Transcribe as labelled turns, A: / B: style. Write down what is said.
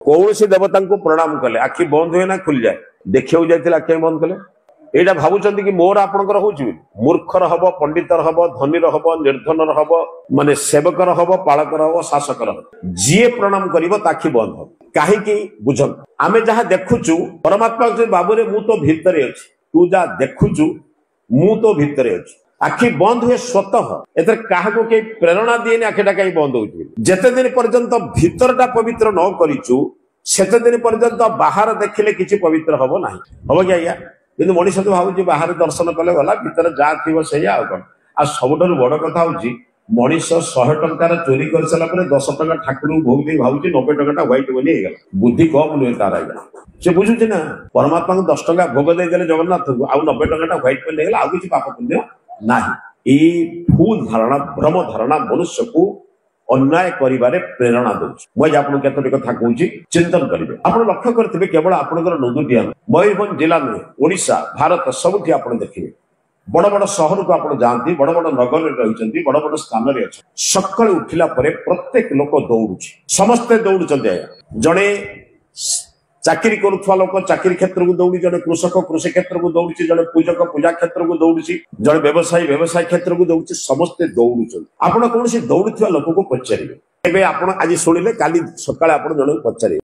A: କୌଣସି ଦେବତାଙ୍କୁ ପ୍ରଣାମ କଲେ ଆଖି ବନ୍ଦ ହୁଏ ନା ଖୋଲିଯାଏ? ଦେଖିବାକୁ ଯାଇଥିଲେ ଆଖି ବନ୍ଦ କଲେ? ଏଇଟା ଭାବୁଛନ୍ତି କି ମୋର ଆପଣଙ୍କର ହଉଛି ବୋଲି? ମୂର୍ଖର ହବ, ପଣ୍ଡିତର ହବ, ଧନୀର ହବ, ନିର୍ଦ୍ଧନର ହବ, ମାନେ ସେବକର ହବ, ପାଳକର ହବ, ଶାସକର ହବ। ଯିଏ ପ୍ରଣାମ କରିବ ତା ଆଖି ବନ୍ଦ ହବ। କାହିଁକି ବୁଝନ୍ତୁ? ଆମେ ଯାହା ଦେଖୁଛୁ, ପରମାତ୍ମା ବାବୁରେ ମୁଁ ତୋ ଭିତରେ ଅଛି, ତୁ ଯାହା ଦେଖୁଛୁ ମୁଁ ତୋ ଭିତରେ ଅଛି। ଆଖି ବନ୍ଦ ହୁଏ ସ୍ୱତଃ, ଏଥିରେ କାହାକୁ କେହି ପ୍ରେରଣା ଦିଏନି ଆଖିଟା କାହିଁ ବନ୍ଦ ହଉଛି। ଯେତେ ଦିନ ପର୍ଯ୍ୟନ୍ତ ଭିତରଟା ପବିତ୍ର ନ କରିଛୁ, ସେତେ ଦିନ ପର୍ଯ୍ୟନ୍ତ ବାହାର ଦେଖିଲେ କିଛି ପବିତ୍ର ହବ ନାହିଁ। ହବ କି ଆଜ୍ଞା? କିନ୍ତୁ ମଣିଷ ତ ଭାବୁଛି ବାହାରେ ଦର୍ଶନ କଲେ ଗଲା, ଭିତରେ ଯାହା ଥିବ ସେଇଆ, ଆଉ କଣ। ଆଉ ସବୁଠାରୁ ବଡ କଥା ହଉଛି, ମଣିଷ 100 ଟଙ୍କାର ଚୋରି କରିସାରିଲା ପରେ 10 ଟଙ୍କା ଠାକୁରଙ୍କୁ ଭୋଗ ଦେଇ ଭାବୁଛି 90 ଟଙ୍କାଟା ହ୍ୱାଇଟ ବୋଲି ହେଇଗଲା। ବୁଦ୍ଧି କମ ନୁହେଁ ତାର ଆଜ୍ଞା। ସେ ବୁଝୁଛି ନା, ପରମାତ୍ମାଙ୍କୁ 10 ଟଙ୍କା ଭୋଗ ଦେଇଦେଲେ ଜଗନ୍ନାଥଙ୍କୁ, ଆଉ 90 ଟଙ୍କାଟା ହ୍ୱାଇଟ ବୋଲି ହେଇଗଲା, ଆଉ କିଛି ପାପ ପୁଣ୍ୟ ନାହିଁ। ଏଇ ଭୁଲ ଧାରଣା, ଭ୍ରମ ଧାରଣା ମନୁଷ୍ୟକୁ ଅନ୍ୟାୟ କରିବାରେ ପ୍ରେରଣା ଦଉଛି। ମୁଁ ଆଜି ଆପଣଙ୍କୁ କେତୋଟି କଥା କହୁଛି, ଚିନ୍ତନ କରିବେ। ଆପଣ ଲକ୍ଷ୍ୟ କରିଥିବେ, କେବଳ ଆପଣଙ୍କର ନୁଦୁଟିଆ ନୁହେଁ, ମୟୂରଭଞ୍ଜ ଜିଲ୍ଲା ନୁହେଁ, ଓଡ଼ିଶା, ଭାରତ ସବୁଠି ଆପଣ ଦେଖିବେ। ବଡ ବଡ ସହରକୁ ଆପଣ ଯାଆନ୍ତି, ବଡ ବଡ ନଗରରେ ରହିଛନ୍ତି, ବଡ ବଡ ସ୍ଥାନରେ ଅଛନ୍ତି, ସକାଳୁ ଉଠିଲା ପରେ ପ୍ରତ୍ୟେକ ଲୋକ ଦୌଡୁଛି, ସମସ୍ତେ ଦୌଡୁଛନ୍ତି ଆଜ୍ଞା। ଜଣେ ଚାକିରି କରୁଥିବା ଲୋକ ଚାକିରି କ୍ଷେତ୍ରକୁ ଦୌଡୁଛି, ଜଣେ କୃଷକ କୃଷି କ୍ଷେତ୍ରକୁ ଦୌଡୁଛି, ଜଣେ ପୂଜକ ପୂଜା କ୍ଷେତ୍ରକୁ ଦୌଡୁଛି, ଜଣେ ବ୍ୟବସାୟୀ ବ୍ୟବସାୟ କ୍ଷେତ୍ରକୁ ଦୌଡୁଛି, ସମସ୍ତେ ଦୌଡୁଛନ୍ତି। ଆପଣ କୌଣସି ଦୌଡୁଥିବା ଲୋକକୁ ପଚାରିବେ, ଏବେ ଆପଣ ଆଜି ଶୁଣିଲେ, କାଲି ସକାଳେ ଆପଣ ଜଣକୁ ପଚାରିବେ।